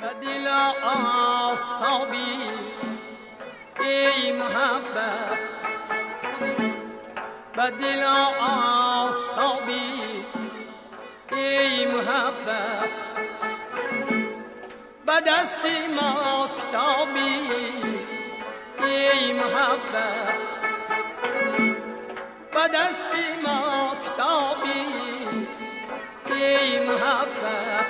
دل آفتابی ای محبت، به دل آفتابی ای محبت، به دست ما کتابی ای محبت، به دست ما کتابی ای محبت.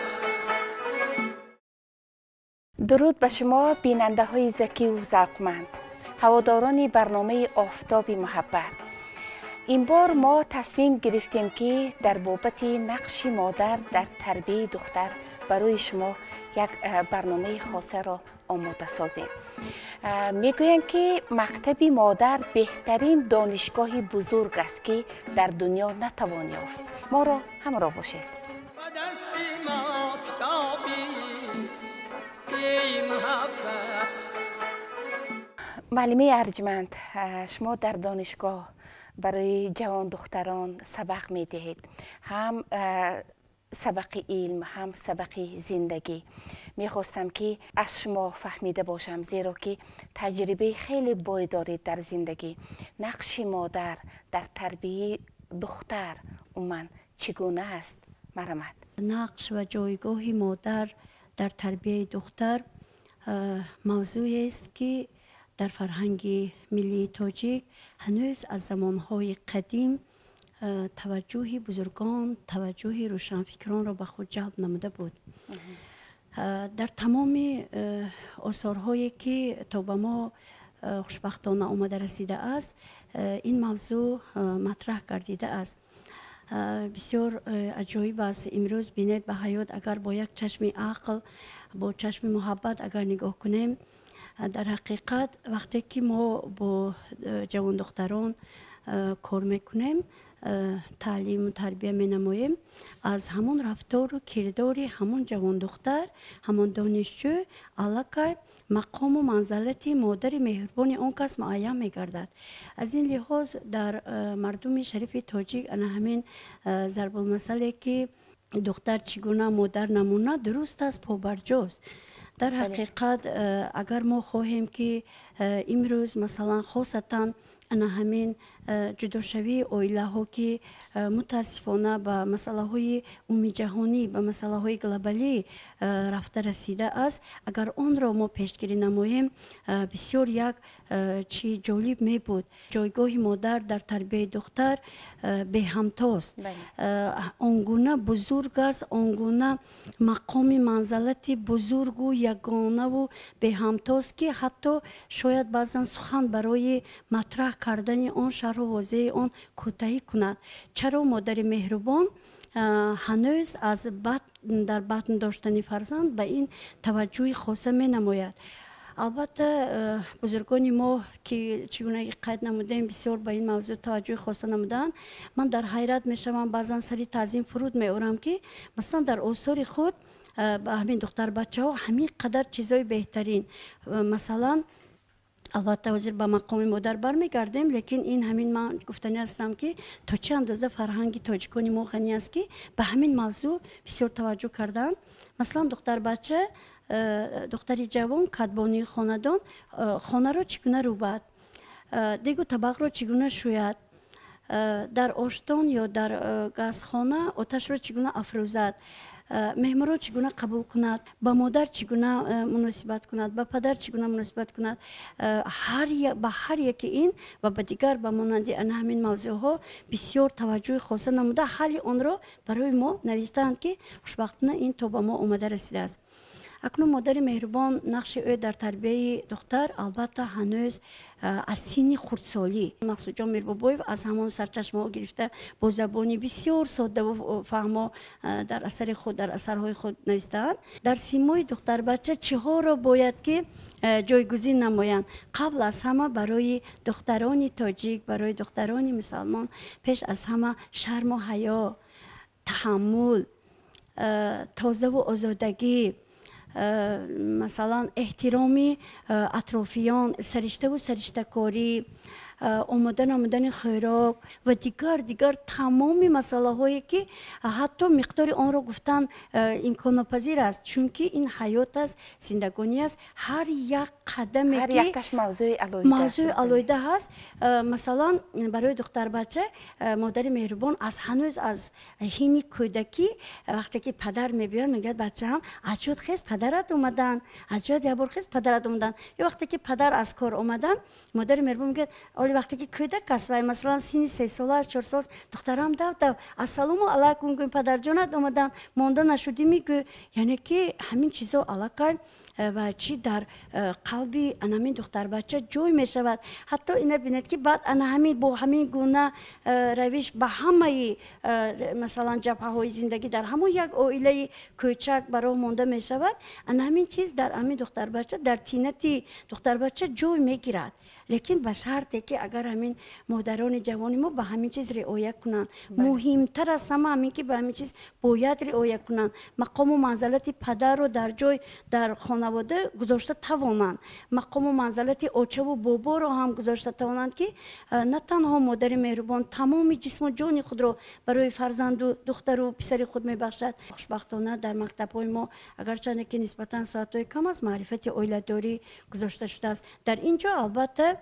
درود به شما بیننده های ذکی و ذوقمند، هواداران برنامه آفتاب محبت. این بار ما تصمیم گرفتیم که در بابت نقش مادر در تربیه دختر برای شما یک برنامه خاصه را آماده سازیم. میگویند که مکتب مادر بهترین دانشگاه بزرگ است که در دنیا نتوان یافت. ما را همراه باشید. معلمه ارجمند، شما در دانشگاه برای جوان دختران سبق میدهید، هم سبق علم هم سبق زندگی. میخواستم که از شما فهمیده باشم، زیرا که تجربه خیلی بای دارید در زندگی. نقش مادر در تربیه دختر عموما چگونه است؟ مرحمت. نقش و جایگاه مادر در تربیه دختر موضوعی است که در فرهنگ ملی تاجیک هنوز از زمانهای قدیم توجه بزرگان، توجه روشنفکران را به خود جلب نموده بود. در تمام آثارهایی که تا به ما خوشبختانه آمده رسیده است، این موضوع مطرح گردیده است. بسیار عجایب است. امروز بینید به حیات اگر با یک چشم عقل، با چشم محبت اگر نگاه کنیم، در حقیقت وقتی که ما با جوان دختران کار میکنیم، تعلیم و تربیه می نماییم، از همون رفتار و کردار همون جوان دختر، همون دانشجو علاقه مقام و منزلت مادر مهربان آن کس معین میگردد. از این لحاظ در مردم شریف تاجیک انا همین ضرب المثل که دختر چگونه مادر نمونه درست است، پابرجاست. در حقیقت اگر ما خواهیم که امروز مثلا خاصتا انا همین جداشوی оилаҳо ки мутаассифона ба масъалаҳои умумиҷаҳонӣ, ба масъалаҳои глобалӣ рафта расидааст, агар онро мо пешгирӣ намоем, бисёр як чи ҷолиб мебуд. Ҷойгоҳи модар дар тарбияи духтар беҳамтост. Он гуна бузург аст, он гуна мақоми манзалати бузургу ягонаву беҳамтост, ки ҳатто шояд баъзан сухан барои матраҳ кардани он, шарҳу возеҳи он кӯтаҳӣ кунад. Чаро модари меҳрубон ҳанӯз аз дар батн доштани фарзанд ба ин таваҷҷӯҳи хоса менамояд? Албатта, бузургони мо, ки чӣ гуна қайд намудем, бисёр ба ин мавзӯъ таваҷҷӯҳи хоса намуданд. Ман дар ҳайрат мешавам, баъзан сари таъзим фуруд меорам, ки масалан дар осори худ ба ҳамин духтарбачаҳо ҳамин қадар чизҳои беҳтарин, масалан, албатта ҳозир ба мақоми модар бармегардем, лекин ин ҳамин ман гуфтанӣ ҳастам, ки то чӣ андоза фарҳанги тоҷикони мо ғанӣ аст, ки ба ҳамин мавзӯъ бисёр таваҷҷӯҳ карданд. Масалан, духтарбача, духтари ҷавон, кадбонии хонадон хонаро чӣ гуна рӯбад, дегу табақро чӣ гуна шӯяд, дар оштон ё дар газхона оташро чӣ гуна афрӯзад, меҳмонро чӣ гуна қабул кунад, ба модар чӣ гуна муносибат кунад, ба падар чӣ гуна муносибат кунад. Ба ҳар яке ин ва ба дигар ба монанди ана ҳамин мавзӯъҳо бисёр таваҷҷӯҳи хоса намуда, ҳалли онро барои мо навиштаанд, ки хушбахтона ин то ба мо омада расидааст. Акнун модари меҳрубон, нақши ӯ дар тарбияи духтар албатта ҳанӯз аз синни хурдсолӣ. Мақсудҷон Мирбобоев аз ҳамон сарчашмаҳо гирифта бо забони бисёр соддаву фаҳмо дар асари худ, дар асарҳои худ навиштаанд. Дар симои духтарбача чиҳоро бояд ки ҷойгузин намоянд? Қабл аз ҳама барои духтарони тоҷик, барои духтарони мусалмон пеш аз ҳама шарму ҳаё, таҳаммул, тозаву озодагӣ, масалан, эҳтироми атрофиён, сариштаву сариштакорӣ, омода намудани хӯрок ва дигар тамоми масъалаҳое ки ҳатто миқдори онро гуфтан имконнопазир аст, чунки ин ҳаёт аст, зиндагонӣ аст. Ҳар як қадаме ҳар якташ мавзӯи алоҳида ҳаст. Масалан, барои духтарбача модари меҳрубон аз ҳанӯз аз ҳини кӯдакӣ вақте ки падар мебиёяд, мегӯяд: бачаам, аҷуд хез, падарат омадан, аҷуд як бор хез, падарат омадан. Ё вақте ки падар аз кор омадан, модари меҳрубон мегӯяд, оли вақте ки кӯдак аст вай, масалан, синни 3 сола аст, 4 сол, духтарам, дав дав ассалому алайкум гӯй, падарҷонат омадан, монда нашудӣ мегӯй. Яъне ки ҳамин чизо аллакай ва чӣ дар қалби анамин духтарбача ҷой мешавад. Ҳатто ина бинед, ки баъд ана ҳамин бо ҳамин гуна равиш ба ҳамаи масалан ҷабҳаҳои зиндагӣ дар ҳамон як оилаи кӯчак ба роҳ монда мешавад. Ана ҳамин чиз дар ҳамин духтарбача, дар тинати духтарбача ҷой мегирад, лекин ба шарте ки агар ҳамин модарони ҷавони мо ба ҳамин чиз риоя кунанд. Муҳимтар аз ҳама ҳамин ки ба ҳамин чиз бояд риоя кунанд, мақому манзалати падарро дар ҷой дар хонавода гузошта тавонанд, мақому манзалати очаву боборо ҳам гузошта тавонанд, ки на танҳо модари меҳрубон тамоми ҷисму ҷони худро барои фарзанду духтару писари худ мебахшад. Хушбахтона, дар мактабҳои мо, агарчанде ки нисбатан соатҳои кам аст, маърифати оиладорӣ гузошта шудааст. Дар ин ҷо албатта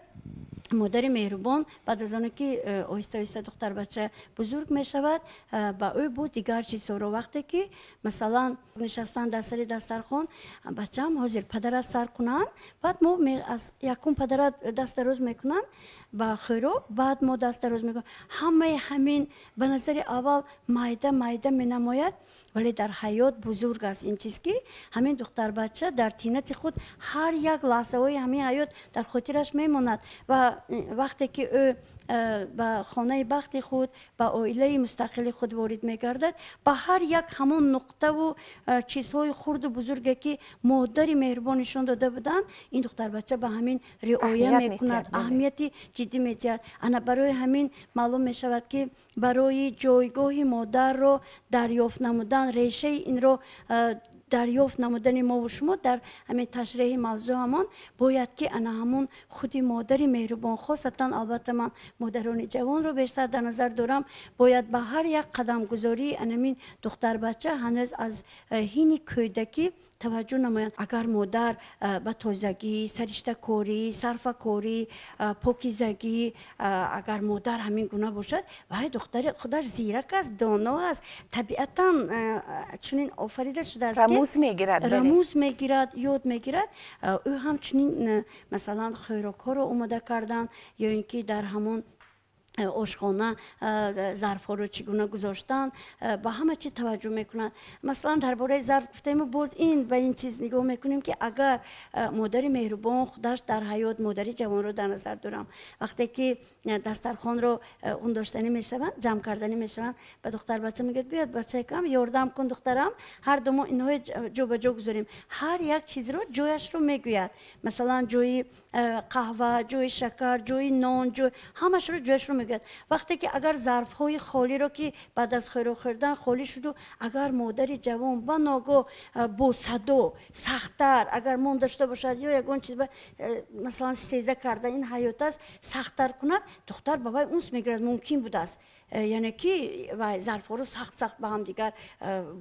модари меҳрубон баъд аз оне ки оҳиста оҳиста духтарбача бузург мешавад, ба ӯ бо дигар чизҳоро, вақте ки масалан нишастан дар сари дастархон, бачаам, ҳозир падарат сар кунанд, баъд мо аз якум падарат даст дароз мекунанд ба хӯрок, баъд мо даст дароз мекунем. Ҳамаи ҳамин ба назари аввал майда майда менамояд, вале дар ҳаёт бузург аст ин чиз, ки ҳамин духтарбача дар тинати худ ҳар як лаҳзаҳои ҳамин ҳаёт дар хотираш мемонад. Ва вақте ки ӯ ба хонаи бахти худ, ба оилаи мустақили худ ворид мегардад, ба ҳар як ҳамон нуқтаву чизҳои хурду бузурге ки модари меҳрубон нишон дода буданд, ин духтарбача ба ҳамин риоя мекунад, аҳамияти ҷиддӣ медиҳад. Ана барои ҳамин маълум мешавад, ки барои ҷойгоҳи модарро дарёфт намудан, решаи инро дарёфт намудани мову шумо дар ҳамин ташреҳи мавзӯъамон бояд ки ана ҳамон худи модари меҳрубон, хосатан албатта ман модарони ҷавонро бештар дар назар дорам, бояд ба ҳар як қадамгузории анамин духтарбача ҳанӯз аз ҳини кӯдакӣ таваҷҷӯҳ намоянд. Агар модар ба тозагӣ, сариштакорӣ, сарфакорӣ, покизагӣ, агар модар ҳамин гуна бошад, вай духтари худаш зирак аст, доно аст, табиатан чунин офарида шудааст. Рамуз мегирад. Рамуз мегирад, ёд мегирад. Ӯ ҳам чунин масалан хӯрокҳоро омода кардан ё ин ки дар ҳамон ошхона зарфҳоро чӣ гуна гузоштан, ба ҳама чиз таваҷҷӯҳ мекунад. Масалан, дар бораи зарф гуфтаему, боз ин ба ин чиз нигоҳ мекунем, ки агар модари меҳрубон худаш дар ҳаёт, модари ҷавонро дар назар дорам, вақте ки дастархонро ғундоштанӣ мешаванд, ҷамъ карданӣ мешаванд, ба духтарбача мегӯяд: биёд, бачакам, ёрдам кун, духтарам, ҳар ду мо инҳои ҷо ба ҷо гузорем. Ҳар як чизро ҷояшро мегӯяд, масалан, ҷои қаҳва, ҷои шакар, ҷои нон, ҷой ҳамашро ҷояшро мегӯяд. Вақте ки агар зарфҳои холиро, ки баъд аз хӯрок хӯрдан холӣ шуду, агар модари ҷавон ба ногоҳ бо садо сахттар агар монда шуда бошад ё ягон чиз, масалан, стеза карда, ин ҳаёт аст, сахттар кунад, духтар ба вай унс мегирад: мумкин будааст, яъне ки вай зарфҳоро сахт сахт ба ҳамдигар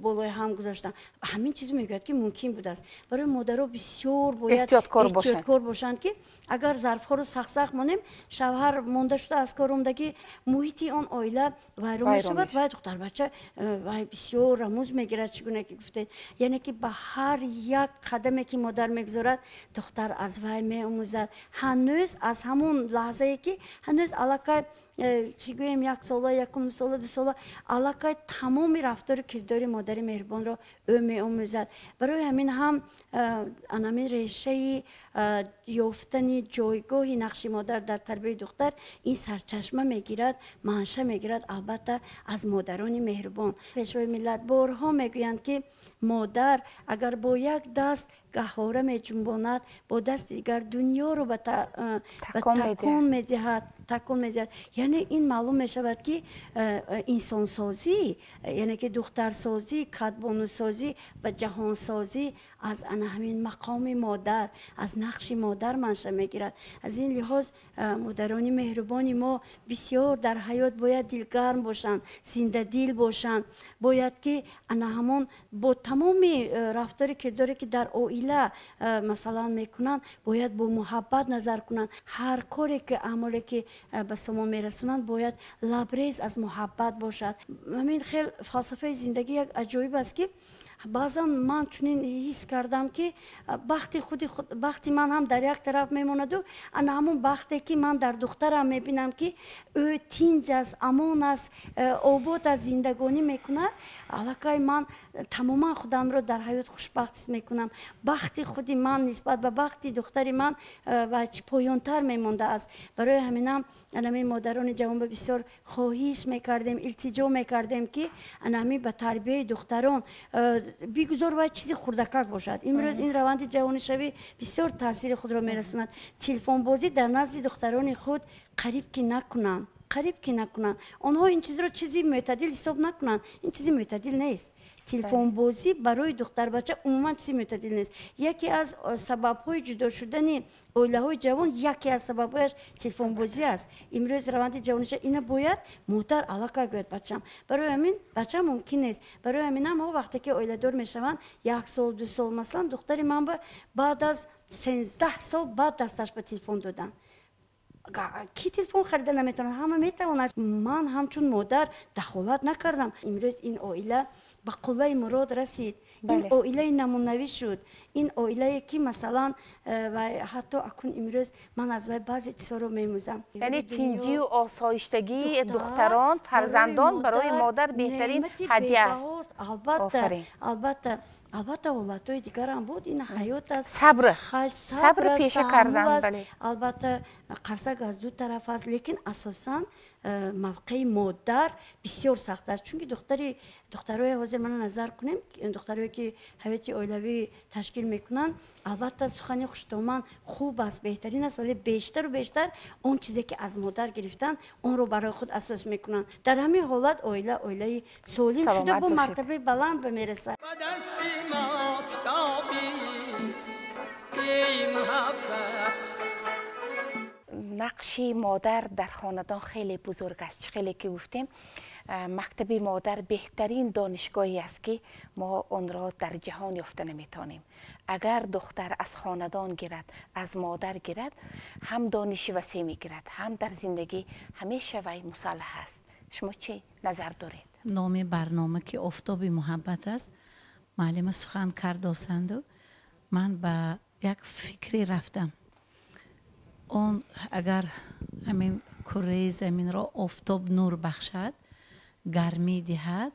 болои ҳам гузоштан. Ҳамин чиз мегӯяд, ки мумкин будааст. Барои модаро бисёр бояд эҳтиёткор бошанд, ки агар зарфҳоро сахт сахт монем, шавҳар монда шуда аз кор омдагӣ, муҳити он оила вайрон мешавад ва духтарбача вай бисёр рамуз мегирад. Чӣ гуна ки гуфтед, яъне ки ба ҳар як қадаме ки модар мегузорад, духтар аз вай меомӯзад. Ҳанӯз аз ҳамон лаҳзае ки ҳанӯз аллакай чӣ гӯем, 1 сола, 1.5 сола, 2 сола, аллакай тамоми рафтору кирдори модари меҳрубонро ӯ меомӯзад. Барои ҳамин ҳам анамин решаи ёфтани ҷойгоҳи нақши модар дар тарбияи духтар ин сарчашма мегирад, манша мегирад, албатта, аз модарони меҳрубон. Пешвои миллат борҳо мегӯянд, ки модар агар бо як даст гаҳвора меҷунбонад, бо дасти дигар дунёро ба такон медиҳад, такон медиҳад. Яъне ин маълум мешавад, ки инсонсозӣ, яъне ки духтарсозӣ, кадбонусозӣ ва ҷаҳонсозӣ Аз ана ҳамин мақоми модар, аз нақши модар манша мегирад. Аз ин лиҳоз модарони меҳрубони мо бисёр дар ҳаёт бояд дилгарм бошанд, зиндадил бошанд. Бояд ки ана ҳамон бо тамоми рафтори кирдоре ки дар оила масалан мекунанд, бояд бо муҳаббат назар кунанд. Ҳар коре ки, аъмоле ки ба сомон мерасонанд, бояд лабрез аз муҳаббат бошад. Ҳамин хел фалсафаи зиндагӣ як аҷоиб аст, ки баъзан ман чунин ҳис кардам, ки бахти худи бахти ман ҳам дар як тараф мемонаду ана ҳамон бахте ки ман дар духтарам мебинам, ки ӯ тинҷ аст, амон аст, обод аст, зиндагонӣ мекунад, аллакай ман тамоман худамро дар ҳаёт хушбахт ҳис мекунам. Бахти худи ман нисбат ба бахти духтари ман ва чӣ поёнтар мемондааст. Барои ҳаминам анами модарони ҷавон ба бисёр хоҳиш мекардем, илтиҷо мекардем, ки анами ба тарбияи духтарон бигузор вай чизи хурдакак бошад. Имрӯз ин раванди ҷавонишавӣ бисёр таъсири худро мерасонад. Телефонбозӣ дар назди духтарони худ қариб ки накунанд, қариб ки накунанд. Онҳо ин чизро чизи мӯътадил ҳисоб накунанд. Ин чизи мӯътадил нест. Телефонбозӣ барои духтарбача умуман чизи мӯътадил нест. Яке аз сабабҳои ҷудо шудани оилаҳои ҷавон, яке аз сабабҳояш телефонбозӣ аст. Имрӯз раванди ҷавониша ина бояд модар аллакай гӯяд: «Бачам, барои ҳамин, бачам, мумкин нест». Барои ҳаминам ҳо вақте ки оиладор мешаванд, як сол, 2 сол, масалан, духтари ман баъд аз 13 сол баъд дасташ ба телефон доданд. Ки телефон харида наметавонад? Ҳама метавонад. Ман ҳамчун модар дахолат накардам. Имрӯз ин оила ба қуллаи мурод расид, ин оилаи намунавӣ шуд, ин оилае ки масалан ва ҳатто акун имрӯз ман аз вай баъзе чизҳоро мемӯзам. Яъне тинҷию осоиштагии духтарон, фарзандон барои модар беҳтарин ҳадя аст. Албатта, албатта, албатта, ҳолатҳои дигарам буд. Ин ҳаёт аст. Сабр, сабр пеша кардан. Албатта, қарсак аз ду тараф аст, лекин асосан мавқеи модар бисёр сахт аст, чунки духтарои ҳозир мана назар кунем, духтарое ки ҳаёти оилавӣ ташкил мекунанд, албатта, сухани хуштоман хуб аст, беҳтарин аст, вале бештару бештар он чизе ки аз модар гирифтанд, онро барои худ асос мекунанд. Дар ҳамин ҳолат оила оилаи солим шуда, бо мартабаи баланд ба мерасад. Ба дасти мо китоби эй муҳаббат. Нақши модар дар хонадон хеле бузург аст. Чӣ хеле ки гуфтем, мактаби модар беҳтарин донишгоҳе аст, ки мо онро дар ҷаҳон ёфта наметавонем. Агар духтар аз хонадон гирад, аз модар гирад, ҳам дониши васеъ мегирад, ҳам дар зиндагӣ ҳамеша вай мусаллаҳ аст. Шумо чӣ назар доред? Номи барнома ки «Офтоби муҳаббат» аст, муаллима сухан кардосанду ман ба як фикре рафтам. Он агар ҳамин курраи заминро офтоб нур бахшад, гармӣ диҳад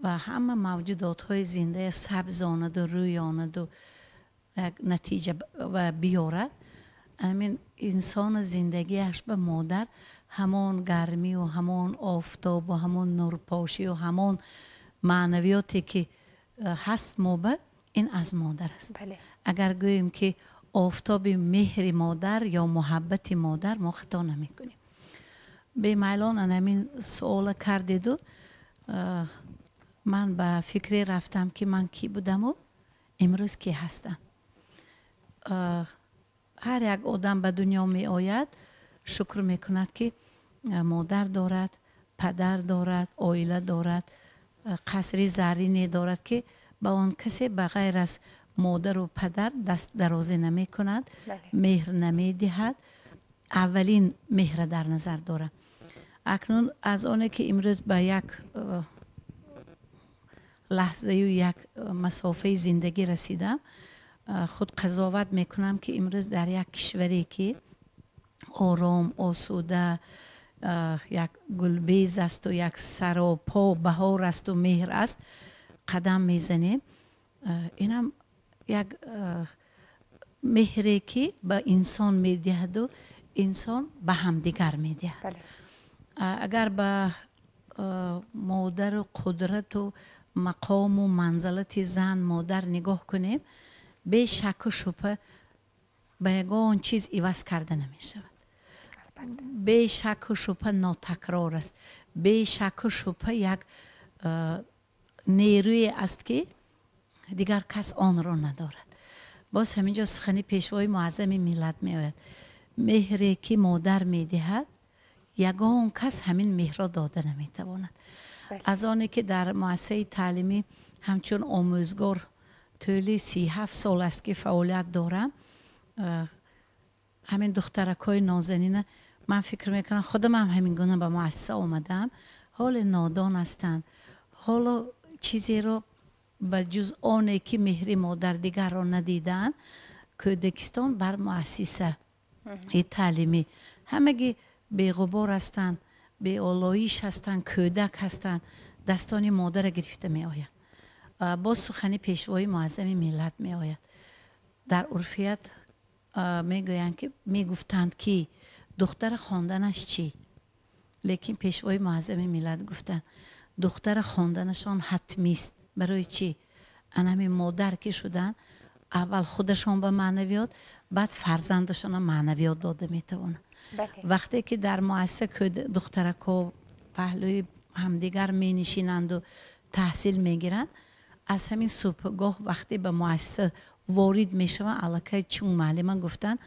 ва ҳама мавҷудотҳои зиндая сабзонаду рӯёнаду як натиҷа биёрад, ҳамин инсону зиндагиаш ба модар ҳамон гармию ҳамон офтобу ҳамон нурпошию ҳамон маънавиёте ки ҳаст моба, ин аз модар аст. Агар гӯем ки офтоби меҳри модар ё муҳаббати модар, мо хато намекунем. Бемайлон анамин суола кардеду ман ба фикре рафтам, ки ман кӣ будаму имрӯз кӣ ҳастам. Ҳар як одам ба дунё меояд, шукр мекунад, ки модар дорад, падар дорад, оила дорад, қасри заррине дорад, ки ба он касе ба ғайр аз модару падар даст дарозӣ намекунад, меҳр намедиҳад. Аввалин меҳра дар назар дорам. Акнун аз оне ки имрӯз ба як лаҳзаю як масофаи зиндагӣ расидам, худ қазоват мекунам, ки имрӯз дар як кишваре ки ором, осуда, як гулбез асту як саропо баҳор асту меҳр аст, қадам мезанем. Инам як меҳре ки ба инсон медиҳаду инсон ба ҳамдигар медиҳад. Агар ба модару қудрату мақому манзалати зан, модар нигоҳ кунем, бешакку шубҳа ба ягон чиз иваз карда намешавад. Бешакку шубҳа нотакрор аст. Бешакку шубҳа як нерӯе аст, ки Дигар кас онро надорад. Боз ҳаминҷо сухани пешвои муаззами миллат меояд. Меҳре ки модар медиҳад, ягон кас ҳамин меҳрро дода наметавонад. Аз оне ки дар муассисаи таълимӣ ҳамчун омӯзгор тӯли 37 сол аст ки фаъолият дорам, ҳамин духтаракҳои нозанина ман фикр мекунам, худам ҳам ҳамин гуна ба муассиса омадаам, ҳоле нодон ҳастанд, ҳоло чизеро ба ҷуз оне ки меҳри модар дигарро надидаанд. Кӯдакистон бар муассисаи таълимӣ ҳамагӣ беғубор ҳастанд, беолоиш ҳастанд, кӯдак ҳастанд, дастони модарро гирифта меоянд. Боз сухани пешвои муаззами миллат меояд. Дар урфият мегӯянд ки, мегуфтанд ки духтара хонданаш чӣ? Лекин пешвои муаззами миллат гуфтанд, духтара хонданашон ҳатмист. Барои чӣ? Анами модар ки шуданд, аввал худашон ба маънавиёт, баъд фарзандашона маънавиёт дода метавонанд. Вақте ки дар муассиса духтаракҳо паҳлӯи ҳамдигар менишинанду таҳсил мегиранд, аз ҳамин субҳгоҳ вақте ба муассиса ворид мешаванд, аллакай чун муаллима гуфтанд,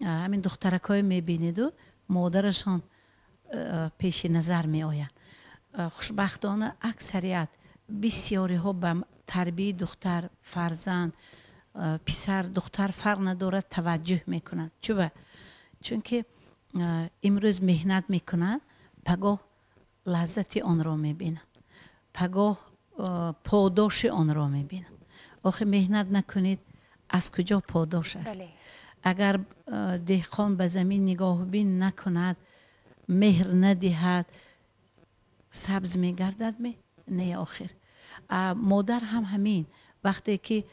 ҳамин духтаракҳое мебинеду модарашон пеши назар меоянд. Хушбахтона аксарият бисёриҳо ба тарбияи духтар, фарзанд, писар, духтар фарқ надорад, таваҷҷӯҳ мекунанд. Чуба? Чунки имрӯз меҳнат мекунанд, пагоҳ лаззати онро мебинанд, пагоҳ подоши онро мебинанд. Охир меҳнат накунед, аз куҷо подош аст? Агар деҳқон ба замин нигоҳбин накунад, меҳр надиҳад, сабз мегардад ме? Не, охир. Модар ҳам ҳамин. Вақте ки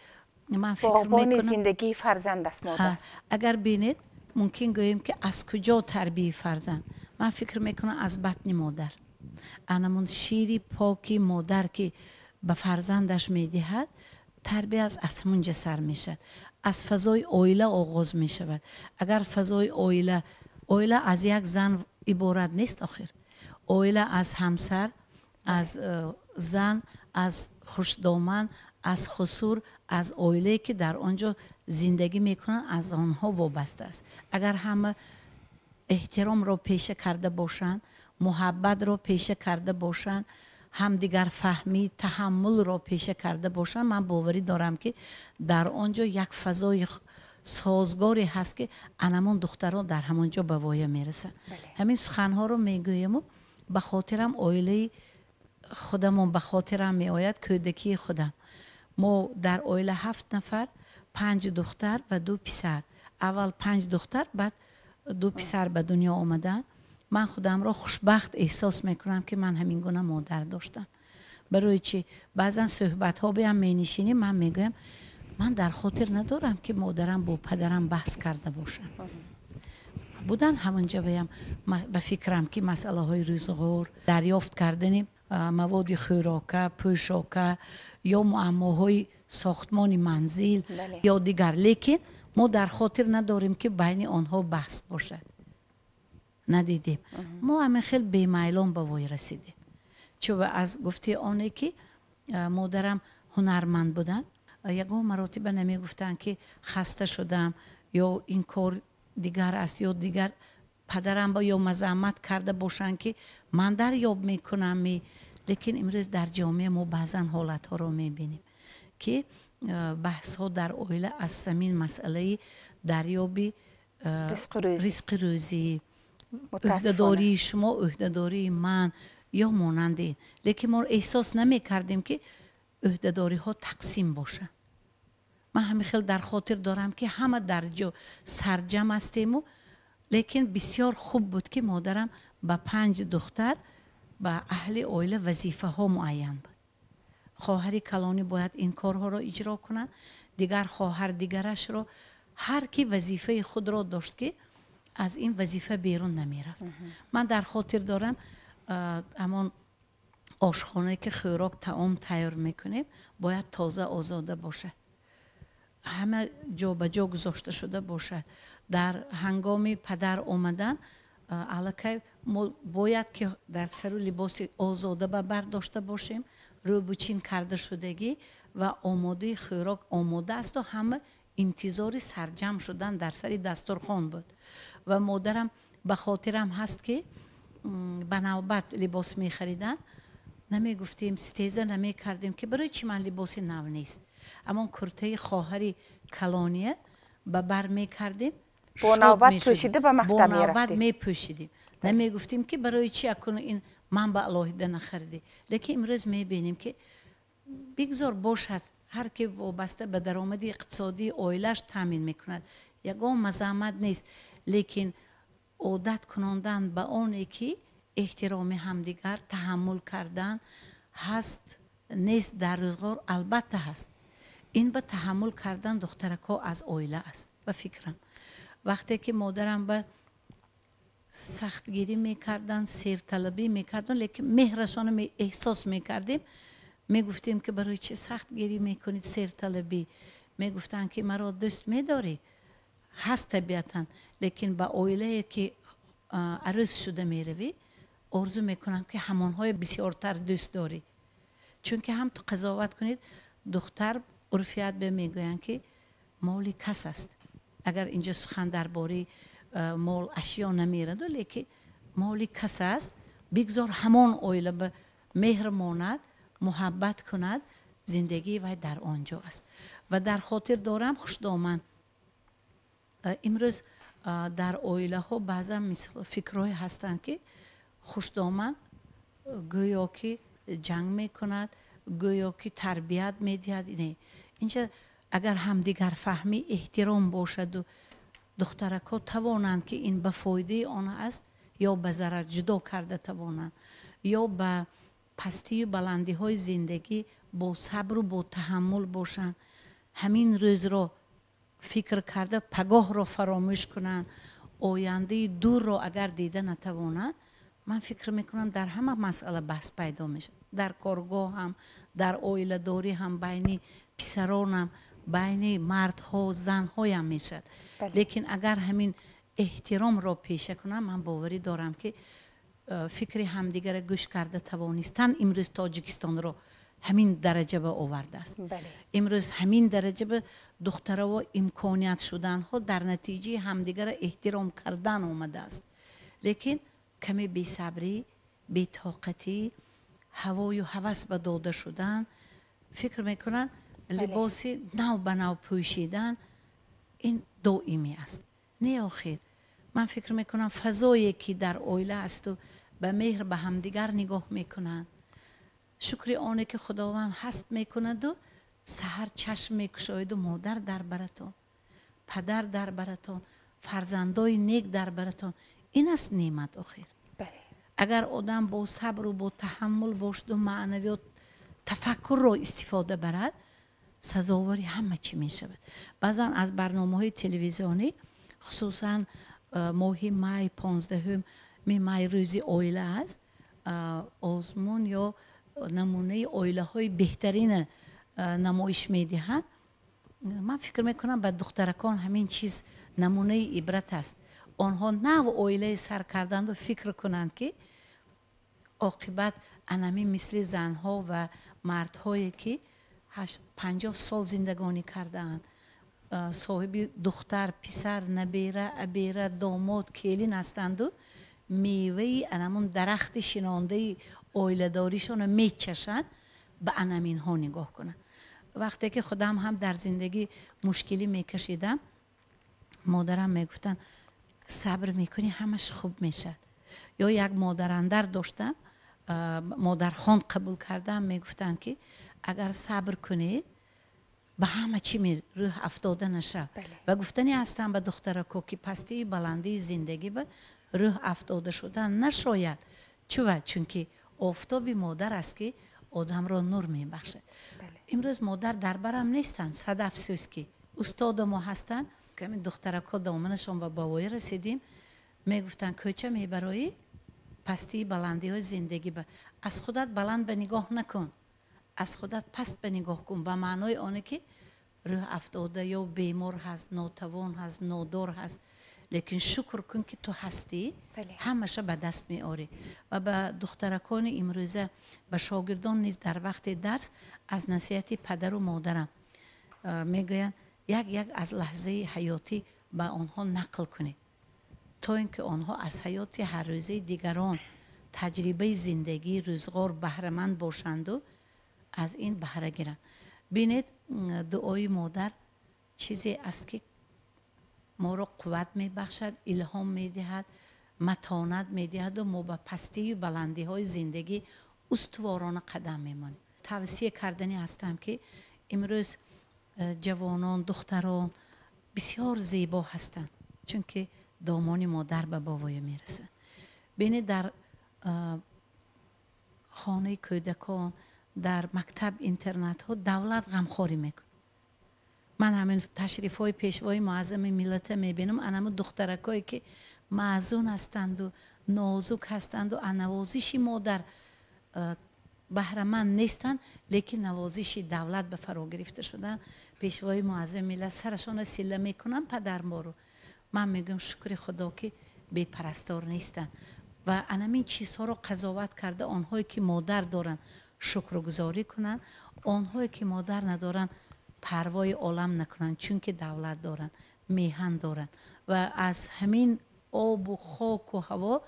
ман фикр боғбони мекунам, зиндагии фарзанд аст модар. Агар бинед, мумкин гӯем ки аз куҷо тарбияи фарзанд? Ман фикр мекунам, аз батни модар. Анамон шири поки модар ки ба фарзандаш медиҳад, тарбия аз ҳамунҷа сар мешавад. Аз фазои оила оғоз мешавад. Агар фазои оила аз як зан иборат нест, охир. Оила аз ҳамсар, аз зан, аз хушдоман, аз хусур, аз оилае ки дар он ҷо зиндагӣ мекунанд, аз онҳо вобаста аст. Агар ҳама эҳтиромро пеша карда бошанд, муҳаббатро пеша карда бошанд, ҳамдигарфаҳмӣ, таҳаммулро пеша карда бошанд, ман боварӣ дорам ки дар он ҷо як фазои созгоре ҳаст ки анамон духтарон дар ҳамон ҷо ба воя мерасанд. Ҳамин суханҳоро мегӯему ба хотирам оилаи худамон ба хотирам меояд, кӯдакии худам. Мо дар оила 7 нафар, 5 духтар ва 2 писар. Аввал 5 духтар, баъд 2 писар ба дунё омаданд. Ман худамро хушбахт эҳсос мекунам ки ман ҳамин гуна модар доштам. Барои чӣ? Баъзан суҳбатҳо биям менишинем, ман мегӯям ман дар хотир надорам ки модарам бо падарам баҳс карда бошанд. Будан ҳамонҷа биям ба фикрам ки масъалаҳои рӯзғор, дарёфт кардани маводи хӯрока, пӯшока ё муаммоҳои сохтмони манзил ё дигар. Лекин мо дар хотир надорем ки байни онҳо баҳс бошад. Надидем. Мо ҳамин хел бемайлон ба воя расидем. Чун аз гуфтаи оне ки модарам ҳунарманд буданд, ягон маротиба намегуфтанд ки хаста шудам ё ин кор дигар аст ё дигар. Падарам ба ё мазаммат карда бошанд ки ман дарёб мекунам. Лекин имрӯз дар ҷомеа мо баъзан ҳолатҳоро мебинем ки баҳсҳо дар оила аз самин масъалаи дарёби ризқи рӯзӣ, ӯҳдадории шумо, ӯҳдадории ман ё монанди ин. Лекин мо эҳсос намекардем ки ӯҳдадориҳо тақсим бошанд. Ман ҳамин хел дар хотир дорам ки ҳама дар ҷо сарҷам ҳастему, лекин бисёр хуб буд ки модарам ба 5 духтар ба аҳли оила вазифаҳо муайян буд. Хоҳари калонӣ бояд ин корҳоро иҷро кунад, дигар хоҳар дигарашро. Ҳар ки вазифаи худро дошт ки аз ин вазифа берун намерафт. Ман дар хотир дорам ҳамон ошхонае ки хӯрок таом тайёр мекунем бояд тоза озода бошад, ҳама ҷо ба ҷо гузошта шуда бошад. Дар ҳангоми падар омадан аллакай мо бояд ки дар сару либоси озода ба бар дошта бошем, рӯбучин карда шудагӣ ва омодаи хӯрок омода асту ҳама интизори сарҷамъ шудан дар сари дастурхон буд. Ва модарам ба хотирам ҳаст, ки ба навбат либос мехариданд. Намегуфтем, стеза намекардем, ки барои чӣ ман либоси нав нест. Амон куртаи хоҳари калония ба бар мекардем, бо навбат пӯшида ба мактаб бо навбат мепӯшидем. Намегуфтем, ки барои чӣ акун ин ман ба алоҳида нахаридӣ. Лекин имрӯз мебинем, ки бигзор бошад, ҳар ки вобаста ба даромади иқтисодии оилааш таъмин мекунад, ягон мазаммат нест. Лекин одат кунондан ба оне, ки эҳтироми ҳамдигар, таҳаммул кардан ҳаст, нест дар рӯзғор, албатта ҳаст. Ин ба таҳаммул кардан духтаракҳо аз оила аст. Ба фикрам, вақте ки модарам ба сахтгирӣ мекарданд, серталабӣ мекарданд, лекин меҳрашонро эҳсос мекардем. Мегуфтем, ки барои чӣ сахтгирӣ мекунед, серталабӣ? Мегуфтанд, ки маро дӯст медорӣ, ҳаст табиатан, лекин ба оилае ки арӯс шуда меравӣ, орзу мекунам, ки ҳамонҳое бисёртар дӯст дорӣ. Чунки ҳам ту қазоват кунед, духтар урфият бе мегӯянд, ки моли кас аст. Агар инҷо сухан дар бораи мол ашё намераду, лекин моли кас аст, бигзор ҳамон оила ба меҳр монад, муҳаббат кунад, зиндагии вай дар он ҷо аст. Ва дар хотир дорам, хушдоман, имрӯз дар оилаҳо баъзан фикрҳое ҳастанд, ки хушдоман гӯё ки ҷанг мекунад, гӯё ки тарбият медиҳад. Не, инҷа агар ҳамдигарфаҳмӣ, эҳтиром бошаду духтаракҳо тавонанд, ки ин ба фоидаи он аст ё ба зарар, ҷудо карда тавонанд, ё ба пастию баландиҳои зиндагӣ бо сабру бо таҳаммул бошанд, ҳамин рӯзро фикр карда пагоҳро фаромӯш кунанд, ояндаи дурро агар дида натавонанд, ман фикр мекунам, дар ҳама масъала баҳс пайдо мешавад, дар коргоҳ ҳам, дар оиладорӣ ҳам, байни писаронам, байни мардҳо, занҳоям мешавад. Лекин агар ҳамин эҳтиромро пеша кунам, ман боварӣ дорам, ки фикри ҳамдигарро гӯш карда тавонистан имрӯз Тоҷикистонро ҳамин дараҷа ба овардааст. Имрӯз ҳамин дараҷа ба духтараво имконият шуданҳо дар натиҷаи ҳамдигарро эҳтиром кардан омадааст. Лекин каме бесабрӣ, бетоқатӣ, ҳавою ҳавас ба дода шудан, фикр мекунанд, либоси нав ба нав пӯшидан ин доимӣ аст. Не, охир, ман фикр мекунам, фазое ки дар оила асту ба меҳр ба ҳамдигар нигоҳ мекунанд, шукри оне ки Худованд ҳаст мекунаду саҳар чашм мекушоиду модар дар баратон, падар дар баратон, фарзандои нек дар баратон, ин аст неъмат охир. Агар одам бо сабру бо таҳаммул бошаду маънавиёт, тафаккурро истифода барад, сазовори ҳама чӣ мешавад. Баъзан аз барномаҳои телевизионӣ, хусусан моҳи май, 15-уми май рӯзи оила аст, озмун ё намунаи оилаҳои беҳтарина намоиш медиҳанд. Ман фикр мекунам, ба духтаракон ҳамин чиз намунаи ибрат аст. Онҳо нав оилаи сар карданду фикр кунанд, ки оқибат анами мисли занҳо ва мардҳое ки 50 сол зиндагонӣ кардаанд, соҳиби духтар, писар, набера, абера, домод, келин ҳастанду меваи анамун дарахти шинондаи оиладоришонро мечашанд, ба анаминҳо нигоҳ кунанд. Вақте ки худам ҳам дар зиндагӣ мушкилӣ мекашидам, модарам мегуфтанд: «Сабр мекунӣ, ҳамаш хуб мешавад». Ё як модарандар доштам, модархон қабул кардам, мегуфтанд, ки агар сабр кунед, ба ҳама чӣ рӯҳ афтода нашав. Ва гуфтанӣ ҳастам ба духтарако, ки пастии баландии зиндагӣ ба рӯҳ афтода шудан нашояд. Чува? Чунки офтоби модар аст, ки одамро нур мебахшад. Имрӯз модар дар барам нестанд, сад афсӯс, ки устода мо ҳастанд. Ҳамин духтаракҳо доманашон ба бавоя расидим, мегуфтанд: «Кӯча мебароӣ, пастии баландиҳои зиндагӣ ба аз худат баланд ба нигоҳ накун, аз худат паст ба нигоҳ кун», ба маънои оне ки рӯҳ афтода ё бемор ҳаст, нотавон ҳаст, нодор ҳаст. Лекин шукр кун, ки ту ҳастӣ, ҳамаша ба даст меорӣ. Ва ба духтаракони имрӯза, ба шогирдон низ дар вақти дарс аз насиҳати падару модарам мегӯянд: як як аз лаҳзаи ҳаётӣ ба онҳо нақл кунед, то ин ки онҳо аз ҳаёти ҳаррӯзаи дигарон, таҷрибаи зиндагии рӯзғор баҳраманд бошанду аз ин баҳра гиранд. Бинед, дуои модар чизе аст, ки моро қувват мебахшад, илҳом медиҳад, матонат медиҳаду мо ба пастию баландиҳои зиндагӣ устуворона қадам мемонем. Тавсия кардани ҳастам, ки имрӯз ҷавонон, духтарон бисёр зебо ҳастанд, чунки домони модар ба бовоя мерасад. Бинед, дар хонаи кӯдакон, дар мактаб интернатҳо давлат ғамхорӣ мекунад. Ман ҳамин ташрифҳои пешвои муаззами миллата мебинам, анаму духтаракое, ки маъзун ҳастанду нозук ҳастанду аз навозиши модар баҳраманд нестанд, лекин навозиши давлат ба фаро гирифта шуданд. Пешвои муаззами миллат сарашонро силла мекунанд, падармору. Ман мегӯям, шукри Худо, ки бепарастор нестанд. Ва анамин чизҳоро қазоват карда, онҳое ки модар доранд, шукргузорӣ кунанд, онҳое ки модар надоранд, парвои олам накунанд, чунки давлат доранд, меҳан доранд ва аз ҳамин обу хоку ҳаво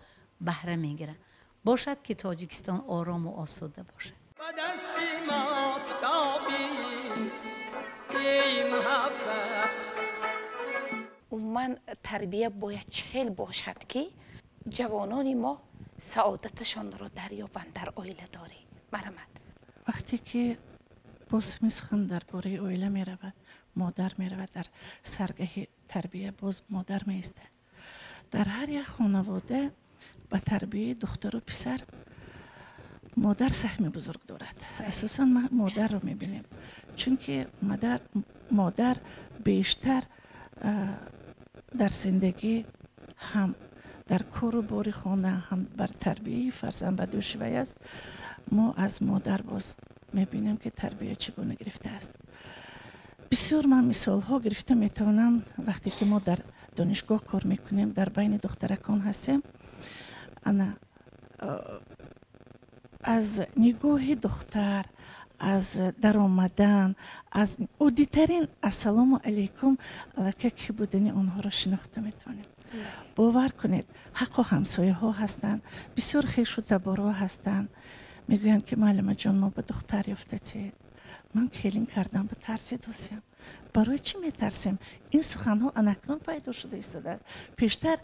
баҳра мегиранд. Бошад, ки Тоҷикистон орому осуда бошад. Ба дасти мо китоби эй муҳаббат. Умуман, тарбия бояд чӣ хел бошад, ки ҷавонони мо саодаташонро дарёбанд дар оиладорӣ? Марҳамат. Вақте ки боз сухан дар бораи оила меравад, модар меравад, дар саргаҳи тарбия боз модар меистад. Дар ҳар як хонавода ба тарбияи духтару писар модар саҳми бузург дорад. Асосан ма модарро мебинем, чунки модар бештар дар зиндагӣ, ҳам дар кору бори хона, ҳам бар тарбияи фарзанд ба дӯши вай аст. Мо аз модар боз мебинем, ки тарбия чӣ гуна гирифтааст. Бисёр ман мисолҳо гирифта метавонам. Вақте ки мо дар донишгоҳ кор мекунем, дар байни духтаракон ҳастем, ана аз нигоҳи духтар, аз даромадан, аз оддитарин «ассалому алайкум» аллакай кӣ будани онҳоро шинохта метавонем. Бовар кунед, ҳаққо ҳамсояҳо ҳастанд, бисёр хешу таборҳо ҳастанд, мегӯянд, ки муаллимаҷон, мо ба духтар ёфтатед, ман келин кардам, ба тарсидосем. Барои чӣ метарсем? Ин суханҳо анакнун пайдо шуда истодааст. Пештар,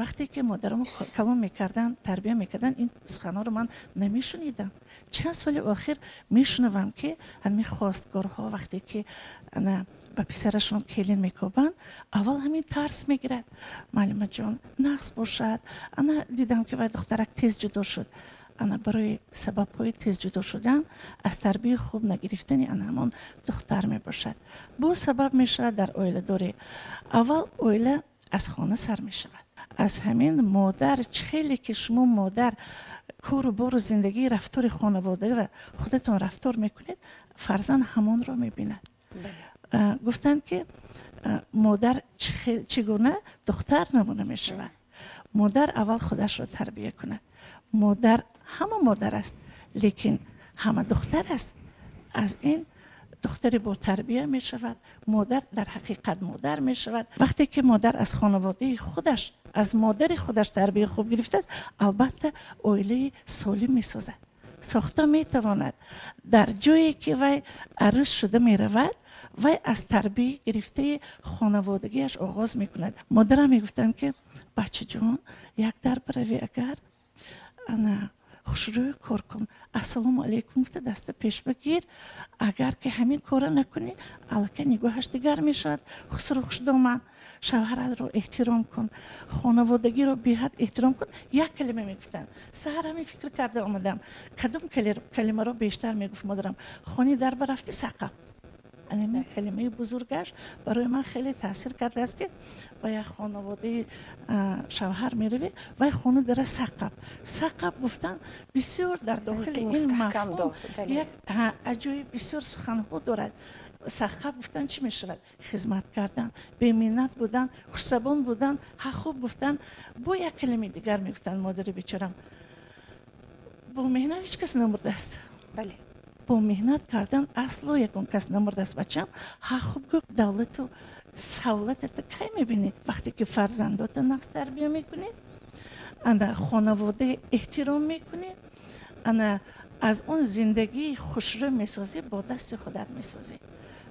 вақте ки модарамо калон мекарданд, тарбия мекарданд, ин суханҳоро ман намешунидам. Чанд соли охир мешунавам, ки ҳамин хостгорҳо, вақте ки ба писарашон келин мекобанд, аввал ҳамин тарс мегирад: муаллимаҷон, нағз бошад, ана дидам, ки вай духтарак тез ҷудо шуд. Ана барои сабабҳои тез ҷудо шудан аз тарбияи хуб нагирифтани ана ҳамон духтар мебошад. Боз сабаб мешавад дар оиладорӣ. Аввал оила аз хона сар мешавад, аз ҳамин модар. Чӣ хеле ки шумо, модар, кору бору зиндагии, рафтори хонаводаро худатон рафтор мекунед, фарзанд ҳамонро мебинад. Гуфтанд, ки модар чӣ гуна, духтар намуна мешавад. Модар аввал худашро тарбия кунад. Модар ҳама модар аст, лекин ҳама духтар аст. Аз ин духтари ботарбия мешавад, модар дар ҳақиқат модар мешавад. Вақте ки модар аз хонаводаи худаш, аз модари худаш тарбияи хуб гирифтааст, албатта оилаи солим месозад, сохта метавонад. Дар ҷое ки вай арӯс шуда меравад, вай аз тарбия гирифтаи хонаводагиаш оғоз мекунад. Модарам мегуфтанд, ки бачаҷон, як дар баравӣ, агар ана хушрӯй кор кун, ассалому алайкум гуфта даста пеш бигир. Агар ки ҳамин кора накунӣ, аллакай нигоҳаш дигар мешавад. Хусру хушдоман, шавҳаратро эҳтиром кун, хонаводагиро беҳад эҳтиром кун. Як калима мегуфтанд. Саҳар ҳамин фикр карда омадам, кадом калимаро бештар мегуфт модарам. Хони дар барафти, сақаб. Ҳамин калимаи бузургаш барои ман хеле таъсир кардааст, ки ба як хонаводаи шавҳар меравӣ, вай хона дара сақаб сақаб гуфтан бисёр дар дохили ин мафҳум як аҷоиб бисёр суханҳо дорад. Сахаб гуфтан чӣ мешавад? Хизмат кардан, беминнат будан, хушзабон будан, ҳақ хуб гуфтан. Бо як калимаи дигар мегуфтанд модари бечорам: бо меҳнат ҳеҷ кас намурдааст. Бале. Бо меҳнат кардан асло ягон кас намурдааст, бачам. Ҳақ хуб гӯ, давлату савлатата кай мебинӣ? Вақте ки фарзандота нағз тарбия мекунӣ, ана хонавода эҳтиром мекунӣ, ана аз он зиндагии хушрӯ месозӣ, бо дасти худат месозӣ.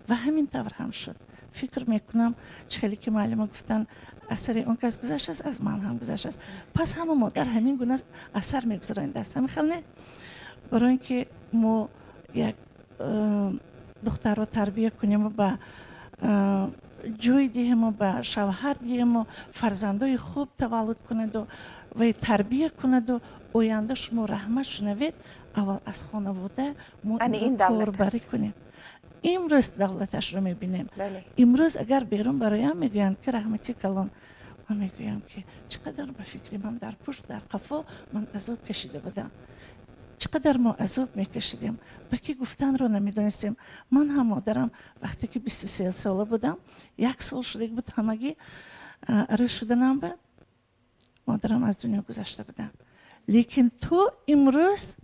Ва ҳамин тавр ҳам шуд. Фикр мекунам, чӣ хеле ки муаллима гуфтанд, асари он кас гузаштааст, аз ман ҳам гузаштааст. Пас ҳама модар ҳамин гуна асар мегузаронидааст. Ҳамин хел не? Барои ин ки мо як духтарро тарбия кунем, ба ҷой диҳему, ба шавҳар диҳему, фарзандои хуб таваллуд кунаду ва тарбия кунаду оянда шумо раҳмат шунавед, аввал аз хонавода мо корбарӣ кунем. Имрӯз давлаташро мебинем. Имрӯз агар берун бароям мегӯянд ки раҳмати калон, ман мегӯям ки чӣ қадар ба фикри ман дар пушт, дар қафо ман азоб кашида будам, чӣ қадар мо азоб мекашидем, ба ки гуфтанро намедонистем. Ман ҳам модарам вақте ки 23 сола будам, як сол шуда буд ҳамагӣ арӯс шуданам, ба модарам аз дунё гузашта буданд. Лекин то имрӯз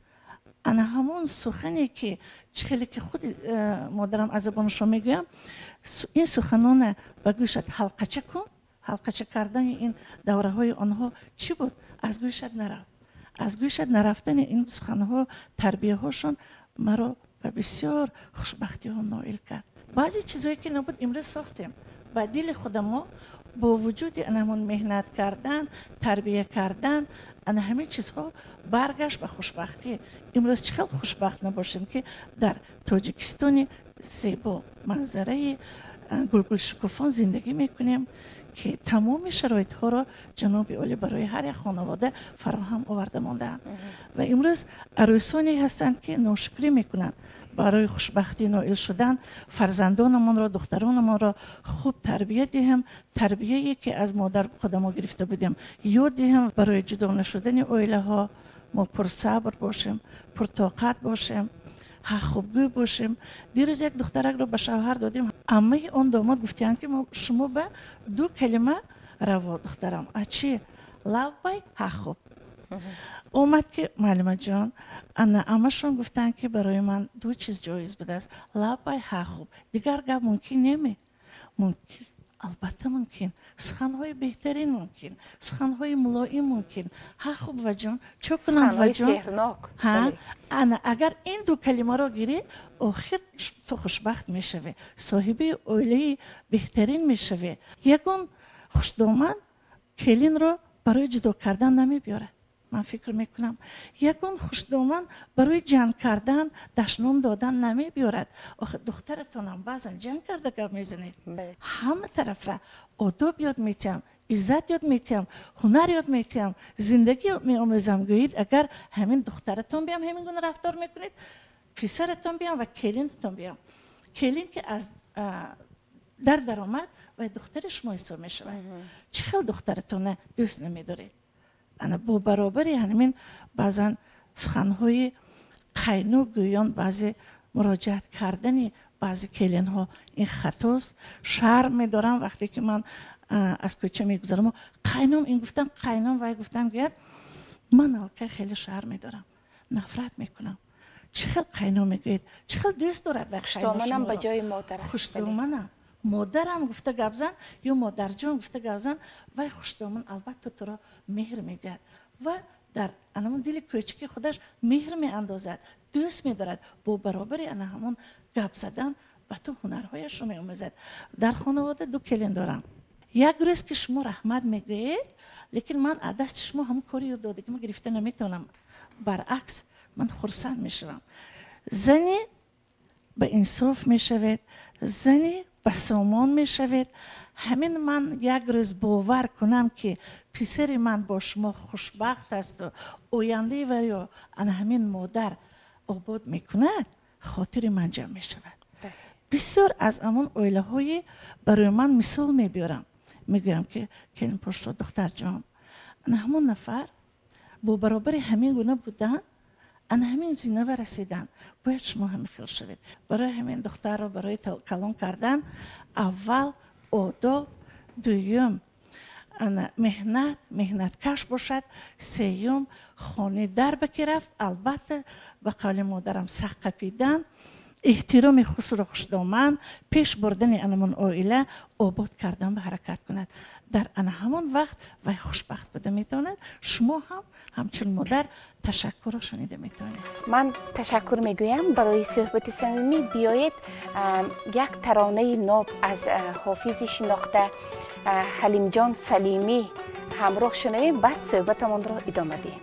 ана ҳамон сухане ки чӣ хеле ки худи модарам аз забонашо мегӯям, ин суханона ба гӯшат ҳалқача кун. Ҳалқача кардани ин давраҳои онҳо чӣ буд? Аз гӯшат нарав. Аз гӯшат нарафтани ин суханҳо, тарбияҳошон маро ба бисёр хушбахтиҳо ноил кард. Баъзе чизҳое ки набуд, имрӯз сохтем ба дили худамо, бо вуҷуди ана ҳамон меҳнат кардан, тарбия кардан, ана ҳамин чизҳо баргашт ба хушбахтӣ. Имрӯз чӣ хел хушбахт набошем, ки дар Тоҷикистони зебо, манзараи гулгулшукуфон зиндагӣ мекунем, ки тамоми шароитҳоро ҷаноби олӣ барои ҳар як хонавода фароҳам оварда мондаанд. Ва имрӯз арӯсоне ҳастанд, ки ношукрӣ мекунанд. Барои хушбахтӣ ноил шудан фарзандонамонро, духтаронамонро хуб тарбия диҳем, тарбияе ки аз модар худамо гирифта будем ёд диҳем. Барои ҷудо нашудани оилаҳо мо пурсабр бошем, пуртоқат бошем, ҳақ хубгӯй бошем. Дирӯз як духтаракро ба шавҳар додем. Аммаи он домод гуфтиянд, ки шумо ба ду калима раво, духтарам. А чӣ? Лаббай, ҳақ хуб. Омад ки муаллимаҷон, ана аммашон гуфтанд, ки барои ман ду чиз ҷоиз будааст: лаббай, ҳақ хуб. Дигар гап мумкин неме? Мумкин, албатта мумкин. Суханҳои беҳтарин мумкин, суханҳои мулоим мумкин. Ҳақ хуб, ваҷон, чӣ кунам, ваҷон? Ана агар ин ду калимаро гирӣ, охир ту хушбахт мешавӣ, соҳиби оилаи беҳтарин мешавӣ. Ягон хушдоман келинро барои ҷудо кардан намебиёрад. Ман фикр мекунам, ягон хушдоман барои ҷанг кардан, дашном додан намебиёрад. Охир духтаратонам баъзан ҷанг карда гап мезанед. Ҳама тарафа одоб ёд метиҳам, иззат ёд метиҳам, ҳунар ёд метиҳам, зиндагӣ меомӯзам. Гӯед, агар ҳамин духтаратон биям ҳамин гуна рафтор мекунед, писаратон биям ва келинатон биям. Келин ки аз дар даромад ва духтари шумо ҳисоб мешавад. Чӣ хел духтаратона дӯст намедоред? Ана бо баробари ҳамин баъзан суханҳои қайну гӯён, баъзе муроҷиат кардани баъзе келинҳо ин хатост. Шарм медорам вақте ки ман аз кӯча мегузарам, қайном ин гуфтам, қайном вай гуфтам, гӯяд, ман аллакай хеле шарм медорам, нафрат мекунам. Чӣ хел қайном мегӯед? Чӣ хел дӯст дорад вай? Хушдоманам ба ҷои модар аст. Хушдоманам, модарам гуфта гап зан ё модарҷон гуфта гап зан, вай хушдоман албатта туро меҳр медиҳад ва дар анамон дили кӯчаки худаш меҳр меандозад, дӯст медорад. Бо баробари ана ҳамон гап задан ба ту ҳунарҳояшро меомӯзад. Дар хонавода ду келин дорам. Як рӯз ки шумо раҳмат мегӯед, лекин ман аз дасти шумо ҳамон кори ёд додагима гирифта наметавонам. Баръакс, ман хурсанд мешавам. Зани ба инсоф мешавед, зани ба сомон мешавед. Ҳамин ман як рӯз бовар кунам, ки писари ман бо шумо хушбахт асту ояндаи вариё ана ҳамин модар обод мекунад, хотири ман ҷамъ мешавад. Бисёр аз ҳамон оилаҳои барои ман мисол мебиёрам, мегӯям ки келинпошро, духтарҷон, ана ҳамон нафар бо баробари ҳамин гуна будан Ана ҳамин зинава расидан бояд шумо ҳамин хел шавед. Барои ҳамин духтарро барои калон кардан аввал одоб, дуюм ана меҳнат, меҳнаткаш бошад, сеюм хони дар ба ки рафт, албатта ба қавли модарам сахт қапидан, эҳтироми хусро хушдоман, пеш бурдани анамон оила обод кардан ва ҳаракат кунад. Дар ана ҳамон вақт вай хушбахт буда метавонад. Шумо ҳам ҳамчун модар ташаккурро шунида метавонед. Ман ташаккур мегӯям барои суҳбати самимӣ. Биёед як таронаи ноб аз ҳофизи шинохта Ҳалимҷон Салимӣ ҳамроҳ шунавем, баъд суҳбатамонро идома диҳем.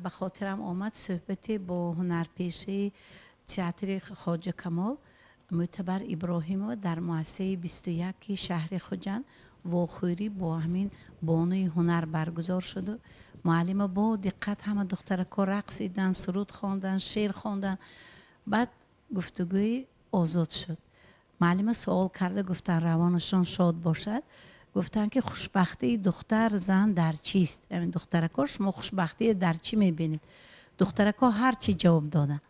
Ба хотирам омад суҳбате бо ҳунарпешаи театри Хоҷа Камол Мӯътабар Иброҳимова дар муассисаи 21 шаҳри Хуҷанд вохӯрӣ бо ҳамин бонуи ҳунар баргузор шуду муаллима бо диққат ҳама духтарако рақсидан, суруд хондан, шеър хондан. Баъд гуфтугӯи озод шуд. Муаллима суол карда гуфтанд, равонашон шод бошад, гуфтанд ки хушбахтии духтар зан дар чист? Ҳамин духтарако, шумо хушбахтие дар чӣ мебинед? Духтарако ҳар чӣ ҷавоб доданд.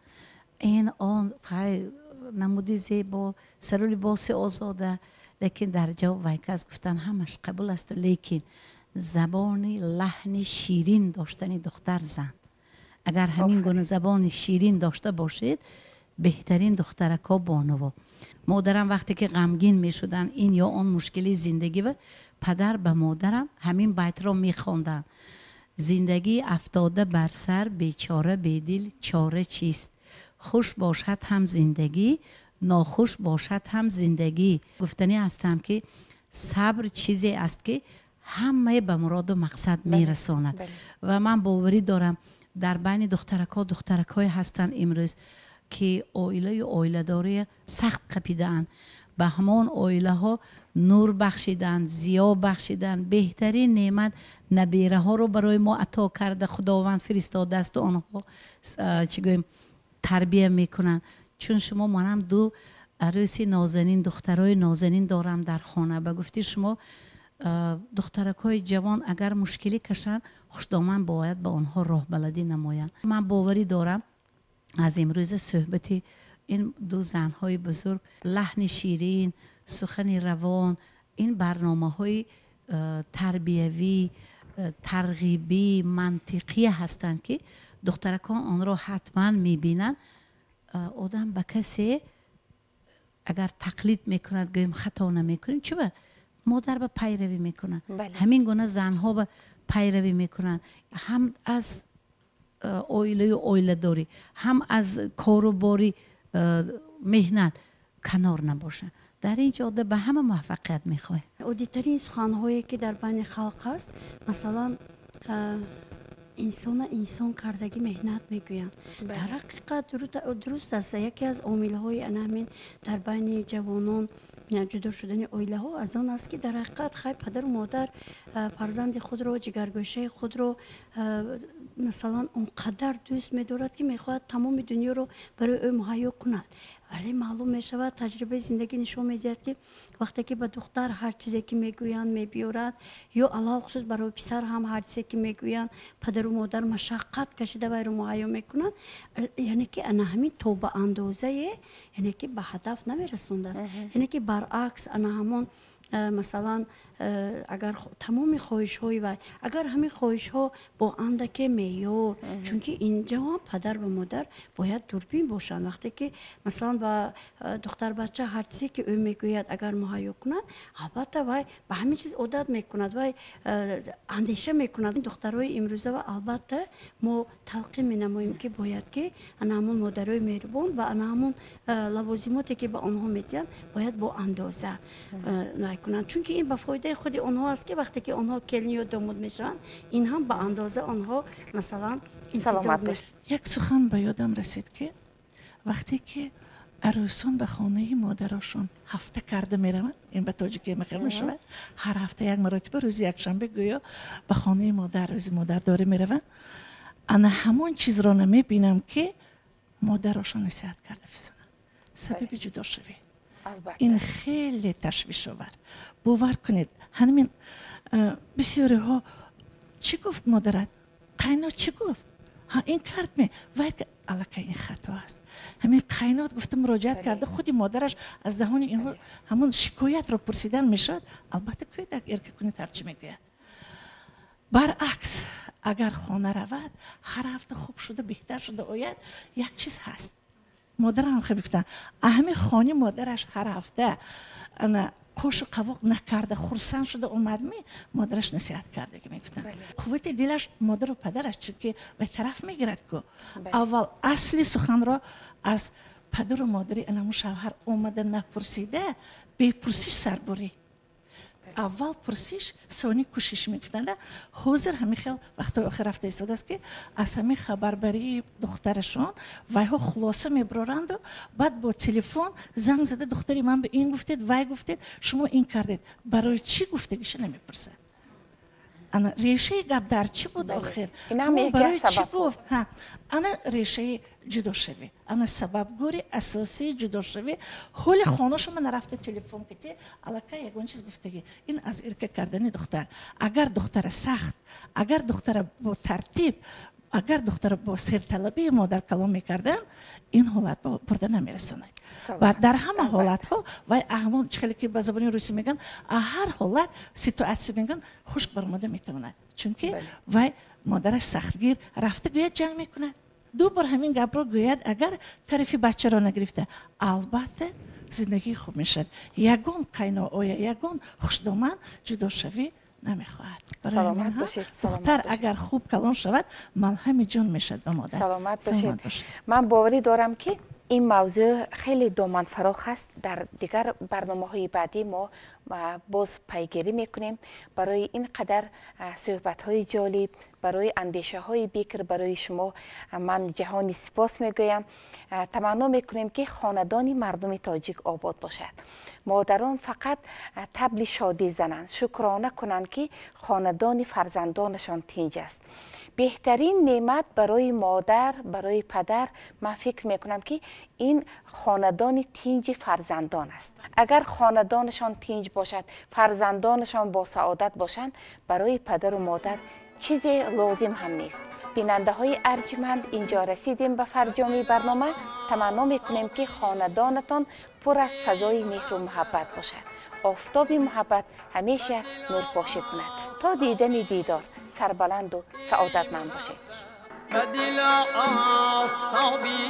Ин он хай намуди зебо, сару либоси озода, лекин дар ҷавоб вайкас гуфтанд ҳамаш қабул асту, лекин забони лаҳни ширин доштани духтар зан. Агар ҳамин гуна забони ширин дошта бошед, беҳтарин духтарако бонуво. Модарам вақте ки ғамгин мешуданд, ин ё он мушкили зиндагӣ ва падар ба модарам ҳамин байтро мехонданд. Зиндагӣ афтода бар сар, бечора бедил чора чист? Хуш бошад ҳам зиндагӣ, нохуш бошад ҳам зиндагӣ. Гуфтанӣ ҳастам ки сабр чизе аст ки ҳамаи ба муроду мақсад мерасонад. Ва ман боварӣ дорам дар байни духтаракҳо духтаракҳое ҳастанд имрӯз ки оилаю оиладорӣ сахт қапидаанд, ба ҳамон оилаҳо нур бахшиданд, зиё бахшиданд. Беҳтарин неъмат набераҳоро барои мо ато карда Худованд фиристодаасту онҳо чӣ гӯем тарбия мекунанд. Чун шумо манам ду арӯси нозанин, духтарои нозанин дорам дар хона. Ба гуфти шумо духтаракҳои ҷавон агар мушкилӣ кашанд, хушдоман бояд ба онҳо роҳбаладӣ намоянд. Ман боварӣ дорам аз имрӯза суҳбати ин ду занҳои бузург, лаҳни ширин, сухани равон, ин барномаҳои тарбиявӣ, тарғибӣ, мантиқӣ ҳастанд ки духтаракон онро ҳатман мебинанд. Одам ба касе агар тақлид мекунад, гӯем хато намекунем, чуба модар ба пайравӣ мекунад, ҳамин гуна занҳо ба пайравӣ мекунанд, ҳам аз оилаю оиладорӣ, ҳам аз кору бори меҳнат канор набошанд. Дар ин ҷода ба ҳама муваффақият мехоҳем. Оддитарин суханҳое ки дар байни халқ аст, масалан инсона инсон кардагӣ меҳнат мегӯянд. Дар ҳақиқат дуруст аст. Яке аз омилҳои ана ҳамин дар байни ҷавонон ҷудо шудани оилаҳо аз он аст ки дар ҳақиқат хай падару модар фарзанди худро, ҷигаргӯшаи худро масалан он қадар дӯст медорад ки мехоҳад тамоми дунёро барои ӯ муҳайё кунад. Вале маълум мешавад, таҷрибаи зиндагӣ нишон медиҳад ки вақте ки ба духтар ҳар чизе ки мегӯянд мебиёрад, ё алалхусус барои писар ҳам ҳар чизе ки мегӯянд падару модар машаққат кашида вайро муҳайё мекунанд, яъне ки ана ҳамин то ба андозае, яъне ки ба ҳадаф намерасондааст. Яъне ки баръакс ана ҳамон масалан агар тамоми хоҳишҳои вай, агар ҳамин хоҳишҳо бо андаке меъёр, чунки инҷо ҳам падар ва модар бояд дурбин бошанд. Вақте ки масалан ба духтарбача ҳар чизе ки ӯ мегӯяд агар муҳайё кунад, албатта вай ба ҳамин чиз одат мекунад, вай андеша мекунад. Духтарҳои имрӯза ва албатта мо талқин менамоем ки бояд ки ана ҳамон модарои меҳрубон ва ана ҳамон лавозимоте ки ба онҳо медиҳанд бояд бо андоза накунанд, чунки ин ба фоидаи худи онҳо аст ки вақте ки онҳо келин ё домод мешаванд, ин ҳам ба андоза онҳо масалан интизор мешаванд. Як сухан ба ёдам расид ки вақте ки арӯсон ба хонаи модарошон ҳафта карда мераванд, ин ба тоҷикӣ мақал мешавад, ҳар ҳафта як маротиба рӯзи якшанбе гӯё ба хонаи модар рӯзи модардорӣ мераванд, ана ҳамон чизро намебинам ки модарошон насиҳат карда фисонанд. Сабаби ҷудошавӣ ин хеле ташвишовар. Бовар кунед, ҳамин бисёриҳо чӣ гуфт модарат, қайнот чӣ гуфт, ҳа ин кард ме, вай аллакай ин хато аст. Ҳамин қайнот гуфта муроҷиат карда худи модараш аз даҳони инҳо ҳамон шикоятро пурсидан мешавад, албатта кӯдак эрка кунед ҳарчи мегӯяд. Баръакс агар хона равад, ҳар ҳафта хуб шуда беҳтар шуда ояд, як чиз ҳаст. Модарам хеле гуфтанд, ҳамин хони модараш ҳар ҳафта ана қошу қавоқ накарда хурсанд шуда омадми, модараш насиҳат карда ки мегуфтанд. Қуввати дилаш модару падараш, чунки вай тараф мегирад ку. Аввал асли суханро аз падару модари анаму шавҳар омада напурсида, бепурсиш сарбурӣ. Аввал пурсиш, сони кӯшиш мегуфтанд. Ҳозир ҳамин хел вақтҳои охир рафта истодааст ки аз ҳамин хабарбарии духтарашон вайҳо хулоса мебароранду баъд бо телефон занг зада духтари ман ба ин гуфтед, вай гуфтед, шумо ин кардед, барои чӣ гуфтагиша намепурсад. Ана решаи гап дар чӣ буд охир? Барои чӣ гуфт? Ана решаи ҷудошавӣ, ана сабабгори асосии ҷудошавӣ. Ҳоли хонашама нарафта телефон кити аллакай ягон чиз гуфтагӣ. Ин аз ирка кардани духтар. Агар духтара сахт, агар духтара бо тартиб, агар духтара бо серталабии модар калом мекардам, ин ҳолат бурда намерасонад. Ва дар ҳама ҳолатҳо вай ҳамон чӣ ки ба забони русӣ мегӯянд, ҳар ҳолат ситуация мегӯянд, хушк баромада метавонад. Чунки вай модараш сахтгир рафта гӯяд ҷанг мекунад. Ду бор ҳамин гапро гӯяд, агар тарафи бачаро нагирифта, албатта зиндагии хуб мешавад. Ягон қайнооя, ягон хушдоман ҷудошавӣ намехоҳад. Саломат бошед. Духтар агар хуб калон шавад, малҳами ҷон мешавад ба модар. Саломат бошед. Ман боварӣ дорам, ки ин мавзӯъ хеле доманфарох аст. Дар дигар барномаҳои баъдӣ мо боз пайгирӣ мекунем. Барои ин қадар суҳбатҳои ҷолиб, барои андешаҳои бикр, барои шумо ман ҷаҳони сипос мегӯям. Таманно мекунем, ки хонадони мардуми тоҷик обод бошад. Модарон фақат табли шодӣ зананд, шукрона кунанд, ки хонадони фарзандонашон тинҷ аст. Беҳтарин неъмат барои модар, барои падар, ман фикр мекунам, ки ин хонадони тинҷи фарзандон аст. Агар хонадонашон тинҷ бошад, фарзандонашон босаодат бошанд, барои падару модар чизе лозим ҳам нест. Бинандаҳои арҷманд, инҷо расидем ба фарҷоми барнома. Таманно мекунем, ки хонадонатон пур аз фазои меҳру муҳаббат бошад. Офтоби муҳаббат ҳамеша нурпошӣ кунад. То дидани дидор сарбаланду саодатманд бошед. Ба дил офтобӣ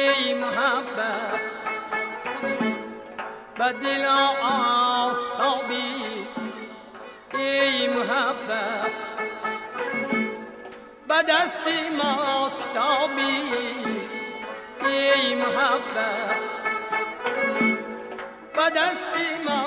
эй муҳаббат, ба дил офтобӣ эй муҳаббат, ба дасти мо китобӣ эй муҳаббат, ба дасти мо.